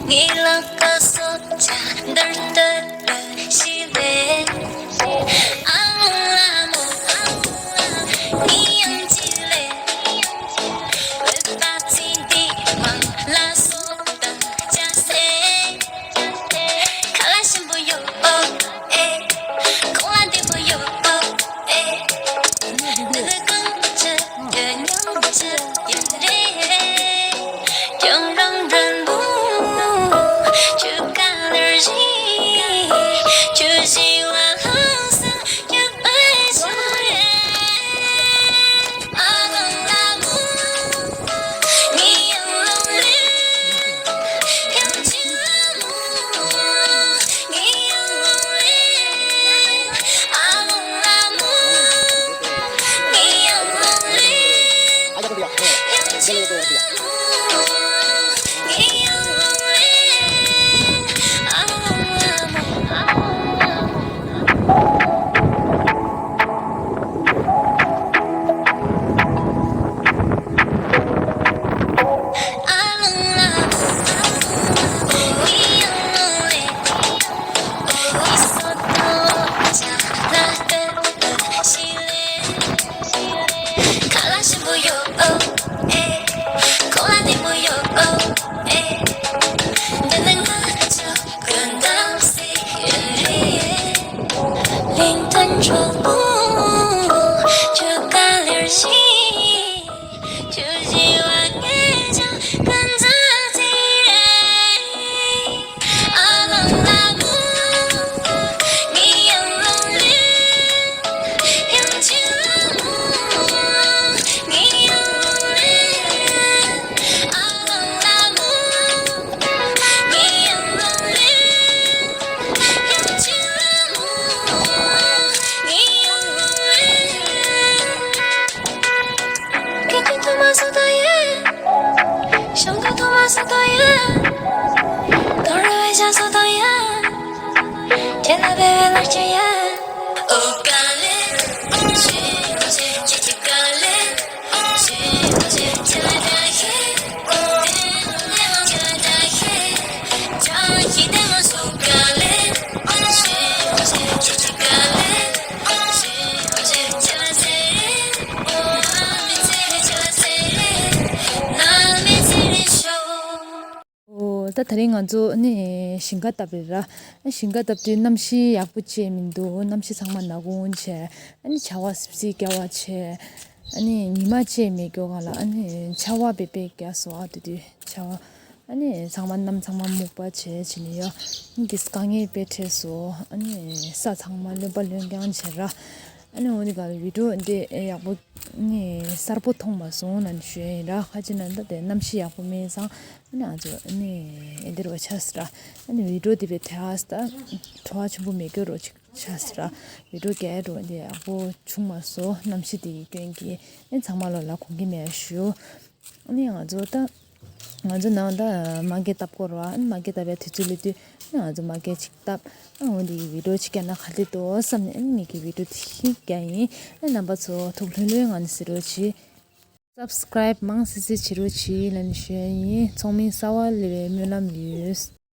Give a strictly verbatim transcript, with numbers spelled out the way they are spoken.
ངའི་ལག་པ་སོ་ཆ་འདར་འདར་ཞིག་རེད། ཨ་ལོང་ལ་མོ། ངའི་ཡང་ཅི་རེད། བོད་པ་ཚིག་འདི་མང་ལ་སོ་དང་ཅ་སེ། ཁ་ལ་ཞིམ་པོ་ཡོད་ཨེ། ཁོང་ལ་འདི་མོ་ཡོད་ཨེ། འདི་ལ་གང་ཅི་ཡོད་ཉོ་ཅི་ཡོད་རེད། ཁྱོད་རང་རང་བུ། ཁྱོད་ག་ལེར་ཞིག་ཁྱོད་ཞིག་ལ་ཧང་སང་ཁྱོད་པ་ཞིག་རེད། ཨོ། ད་དེ་རིང་ང་ཚོ་ནི་ཞིང་ཁ་བཏབ་རེད་ར། ཞིང་ཁ་བཏབ་དུས་གནམ་གཤིས་ཡག་པོ་བྱས་མི་འདུག་གནམ་གཤིས་ཚང་མ་ནག་ཁུང་བྱས། ཨ་ནི་ཆར་པ་སིབ་སིབ་བརྒྱབ་པ་བྱས། ཨ་ནི་ཉི་མ་བྱས་མེད་སྐྱོ་ག་ལ། ཨ་ནི་ཆར་པ་བེ་བེ་བརྒྱབ་སོང་། ཨ་དེ་དུས་ཆར་པ། ཨ་ནི་ཚང་མ་གནམ་ཚང་མ་སྨུག་པ་བྱས་བྱས་ནས་ཡོད། ཨ་ནི་དཀའ་ངལ་དཔེ་འཕྲད་སོང་། ཨ་ནི་ས་ཚང་མ་རློན་པ་རློན་རྐྱང་བྱས་ར། ཨ་ནི་འོ་དེ་ག་ལ་བི་ཌིའོ་འདི་ཡག་པོ་ནི་གསལ་པོ་མཐོང་མ་སོང་ལབ་ནས་ཞུ་ཡ་ཡིན་ར། ཁ་ཅིག་ན་ད་དེ་གནམ་གཤིས་ཡག་པོ་མེད་ཙང་ཨ་ནི་ང་ཚོ་ཨ་ནི་འདི་རུ་ཆགས་སི་ར། ཨ་ནི་བི་ཌིའོ་འདི་བས་དེ་ཨ་སི་ད་བྲོ་བ་ཆེན་པོ་མེད་སྐྱོ་རོ་ཅིག་ཆགས་སི་ར། བི་ཌིའོ་རྒྱག་རོ་འདི་ཡག་པོ་བྱུང་མ་སོང་གནམ་གཤིས་དེ་ཡི་སྐྱོན་གྱིས། ཨ་ནི་ཚང་མ་ལོ་ལ་དགོངས་འགལ་མེད་ཞུ། ཨ་ནི་ང་ཚོ་ད། ང་ཚོ་ནང་ད་མ་གི་བཏབ་སྐོར་བ། ཨ་ནི་མ་གི་བཏབ་པའི་དུས་ཚོད་ལས་དུས་ཨ་ནི་ང་ཚོ་མ་གི་ཅིག་བཏབ། ཨ་འོ་འདི་གི་བི་ཌིའོ་ཅིག་བརྒྱབ་ན་ག་འདྲ་འདུག་བསམ་ནས་ཨ་ནི་ངེད་ཀྱི་བི་ཌིའོ་དེ་བརྒྱབ་ཡིན། ཨ་རྣམ་པ་ཚོ་ཐུགས་ལྷོད་ལྷོད་ངང་ནས་གཟིགས་རོགས་གྱིས། སབ་སི་ཀ་རའིབ་མང་སེ་སེ་བྱེད་རོགས་གྱིས་ལབ་ནས་ཞུ་ཡ་ཡིན། ཚང་མ་གསར་པ་སླེབས་པའི་སྨོན་ལམ་ཡོད།